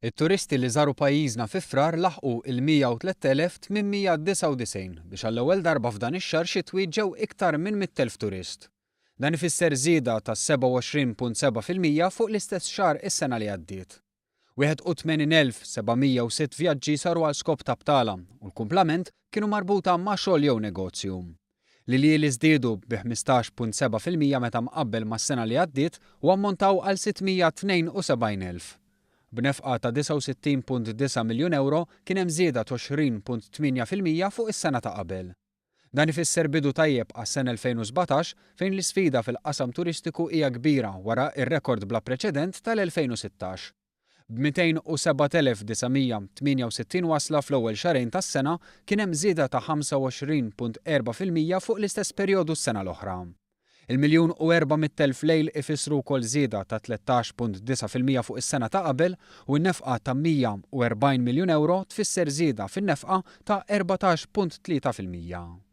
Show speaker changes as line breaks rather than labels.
It-turisti li żaru pajjiżna fi Frar laħqu il-103,899 biex għall-ewwel darba f'dan ix-xahar xitwi ġew iktar minn 100,000 turist. Dan ifisser żieda ta' 27.7% fuq l-istess xahar is-sena li għaddiet. 81,706 vjaġġi saru għal skop ta' btala u l-kumplament kienu marbuta ma' xogħol jew negozju. L-iljieli żdiedu bi 15.7% meta mqabbel mas-sena li għaddiet u ammontaw għal 672,000. B'nefqa ta' 69.9 miljun ewro kien hemm żieda t'20.8% fuq is-sena ta' qabel. Dan ifisser bidu tajjeb għas-sena 2017 fejn l-isfida fil-qasam turistiku hija kbira wara r-rekord bla preċedent tal-2016. B'207,968 wasla fl-ewwel xahrejn tas-sena kien hemm żieda ta' 25.4% fuq l-istess perjodu s-sena l-oħra. Il-miljun u 400,000 lejl ifissru wkoll żieda ta' 13.9% fuq is-sena ta' qabel u n-nefqa ta' 140 miljun ewro tfisser żieda fin-nefqa ta' 14.3%.